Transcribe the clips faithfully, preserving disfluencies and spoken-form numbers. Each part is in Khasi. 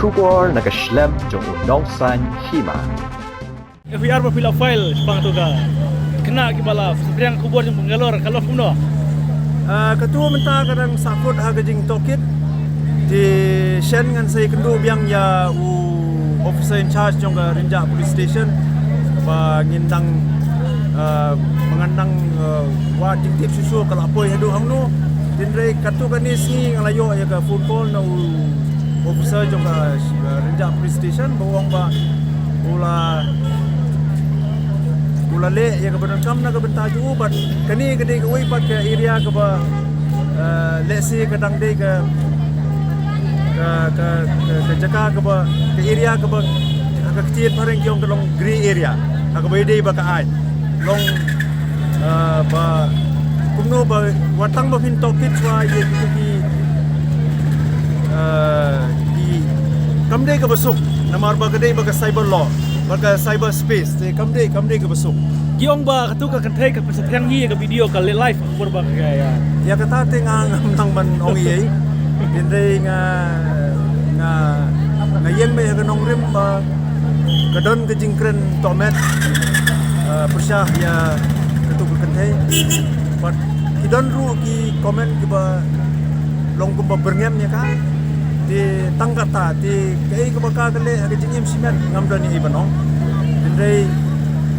Khubor na ka shlem jong u nongsan hima. F I R ba phi la file shaphang tu ka khynnah kiba la saphriang khubor jong Bangalore ka long kumno? Ah, katu mynta ka dang sahkut ha ka jingtohkit. Te shen ngan sa ïakynduh biang ïa u officer in charge jong ka Rynjah Police Station ba ngin dang, ah, ba ngan dang, ah, wad jingtip shuh shuh ka la poi haduh hangno. Hynrei katu kane sngi nga la ïoh ïa ka phone call na u officer jong ka, ah, Rynjah Police Station ba u ong ba u la, u la leh ïa kaba donkam na ka bynta jong u, bad kane ka dei kawei pat ka area kaba, ah, lehse ka dang dei ka, ka, ka, ka, ka jaka kaba, ka area kaba ha ka ktien phareng ki ong ka long grey area, ha kaba ïadei bad ka aiñ. Long, ah, ba kumno ba wat tang ba phin tohkit shuwa ïa kito ki, ah, ki, kam dei kaba suk namar ba ka dei bad ka cyber law, bad ka cyber space, te kam dei, kam dei kaba suk. Ki ong ba katu ka kynthei ka pynsaphriang hi ïa ka video ka leh live, khubor ba ka, ïa. Ïa kata te nga ngam nang ban ong ei ei. Hynrei nga, nga, nga ïeng beit ha ka nongrim ba ka don ka jingkren tohmet, ah, pyrshah ïa katu ka kynthei. Bad ki don ruh ki comment kiba long kumba byrngem ïa ka. Te tang kata, te kaei kaba ka, ka leh ha ka jingim shimet ngam don ei ei ban ong. Hynrei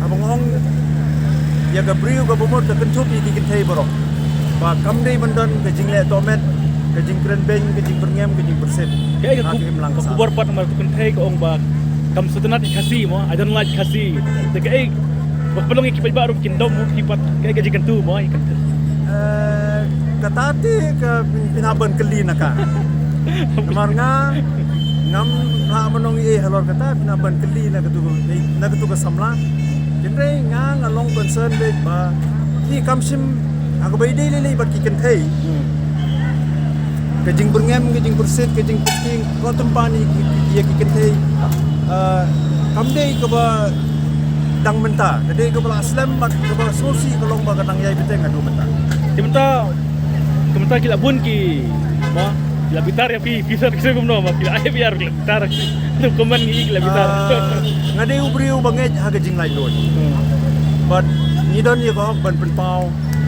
haba nga ong ïa ka briew kaba mut ka kynthup ïa ki kynthei baroh ba kam dei ban don ka jingleh tohmet, ka jingkren beiñ, ka jingbyrngem, ka jingpyrshit. Kaei ka, ha ka khub-, imlang ka ka sap. Khubor pat namar tu kynthei ka ong ba kam sngewtynnat ïa Khasi mo, I don't like Khasi. Te kaei ba ka long ïa ki paidbah ruh kin dom mo, ki pat kaei ka jingkyntu mo, ïa kyntu. Eh, kata te ka phin, phin hap ban kylli na ka. Namar nga ngam lah ban ong ei ei halor kata, phin hap ban kylli na katu, na katu ka samla. Hynrei nga, nga long concern beit ba ki kam shim ha kaba ïadei lei lei bad ki kynthei. Hmm. Ka jingbyrngem, ka jingpyrshit, ka jingpyrshing, ka tympani ïa ki kynthei. Ah, kam dei kaba dang mynta, ka dei kaba la slem bad kaba sngewsih ka long ba ka dang ïai bteng haduh mynta. Te mynta, te mynta ki la bun ki, ba, ki la bitar ïa phi, phi sat ki sngewbha kumno ba ki la ai bitar, ki la bitar. Te kumno ngi ki la bitar. Ah, nga dei u briew ba ngeit ha ka jinglaitluid. Hmm. Bad ngi don ïa ka hok ban pynpaw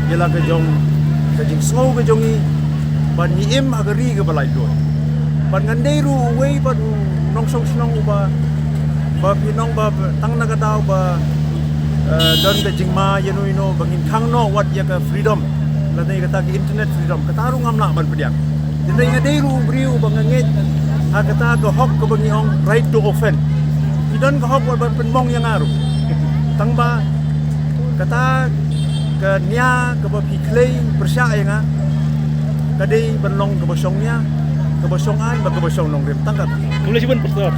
ïa la ka jong ka jingsngew ka jong ngi, bad ngi im ha ka ri kaba laitluid. Bad ngan dei ruh uwei bad u nongshong shnong uba, ba phi nong ba tang na ka daw ba, eh, don ka jingma ïa no ïa no ba ngin khang noh wat ïa ka freedom, lane kata ka internet freedom, kata ruh ngam lah ban pdiang. Hynrei nga dei ruh u briew ba nga ngeit ha kata ka hok kaba ngi ong right to offend. Phi don ka hok wat ban pynmong ïa nga ruh. Tang ba kata ka nia kaba phi khlei pyrshah ïa nga ka dei ban long kaba shong nia, kaba shong aiñ bad kaba shong nongrim. Tang kata. Khublei shibun, Pastor.